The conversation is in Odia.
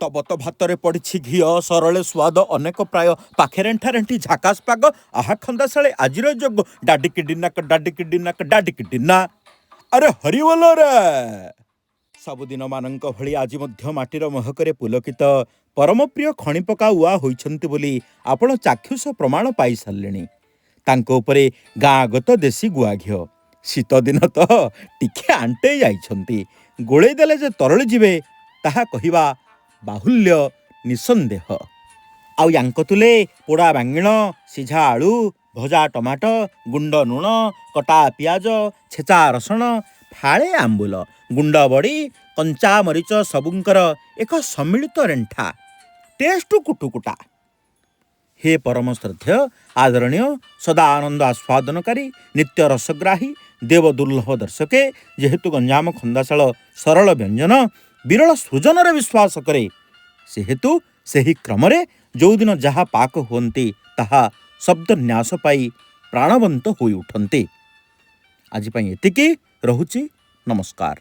ତବ ତ ଭାତରେ ପଡ଼ିଛି ଘିଅ, ସରଳେ ସ୍ୱାଦ ଅନେକ ପ୍ରାୟ, ପାଖେ ରେଣ୍ଠା ରେଣ୍ଠି ଝାକାସ ପାଗ। ଆହା ଖନ୍ଦାଶାଳେ ଆଜିର ଯୋଗ, ଡାଡିକି ଡିନାକ ଡାଡିକି ଡିନାକ ଡାଡିକି ଡିନା। ଆରେ ହରିବୋଲ ରେ। ସବୁଦିନ ମାନଙ୍କ ଭଳି ଆଜି ମଧ୍ୟ ମାଟିର ମହକରେ ପୁଲକିତ ପରମପ୍ରିୟ ଖଣିପକା ଉଆ ହୋଇଛନ୍ତି ବୋଲି ଆପଣ ଚାକ୍ଷୁଷ ପ୍ରମାଣ ପାଇସାରିଲେଣି। ତାଙ୍କ ଉପରେ ଗାଁଗତ ଦେଶୀ ଗୁଆ ଘିଅ। ଶୀତ ଦିନ ତ ଟିକେ ଆଣ୍ଟେଇ ଯାଇଛନ୍ତି, ଗୋଳେଇ ଦେଲେ ଯେ ତରଳି ଯିବେ ତାହା କହିବା ବାହୁଲ୍ୟ ନିଃସନ୍ଦେହ। ଆଉ ୟାଙ୍କ ତୁଲେ ପୋଡ଼ା ବାଙ୍ଗିଣ, ସିଝା ଆଳୁ, ଭଜା ଟମାଟୋ, ଗୁଣ୍ଡ ଲୁଣ, କଟା ପିଆଜ, ଛେଚା ରସୁଣ, ଫାଳେ ଆମ୍ବୁଲ, ଗୁଣ୍ଡ ବଡ଼ି, କଞ୍ଚା ମରିଚ ସବୁଙ୍କର ଏକ ସମ୍ମିଳିତ ରେଣ୍ଠା, ଟେଷ୍ଟ କୁଟୁକୁଟା। ହେ ପରମ ଶ୍ରଦ୍ଧେୟ ଆଦରଣୀୟ ସଦା ଆନନ୍ଦ ଆସ୍ୱାଦନକାରୀ ନିତ୍ୟ ରସଗ୍ରାହୀ ଦେବ ଦୁର୍ଲଭ ଦର୍ଶକେ, ଯେହେତୁ ଗଞ୍ଜାମ ଖନ୍ଦାଶାଳ ସରଳ ବ୍ୟଞ୍ଜନ ବିରଳ ସୃଜନରେ ବିଶ୍ୱାସ କରେ, ସେହେତୁ ସେହି କ୍ରମରେ ଯେଉଁଦିନ ଯାହା ପାକ ହୁଅନ୍ତି ତାହା ଶବ୍ଦ ନ୍ୟାସ ପାଇ ପ୍ରାଣବନ୍ତ ହୋଇ ଉଠନ୍ତି। ଆଜି ପାଇଁ ଏତିକି ରହୁଛି, ନମସ୍କାର।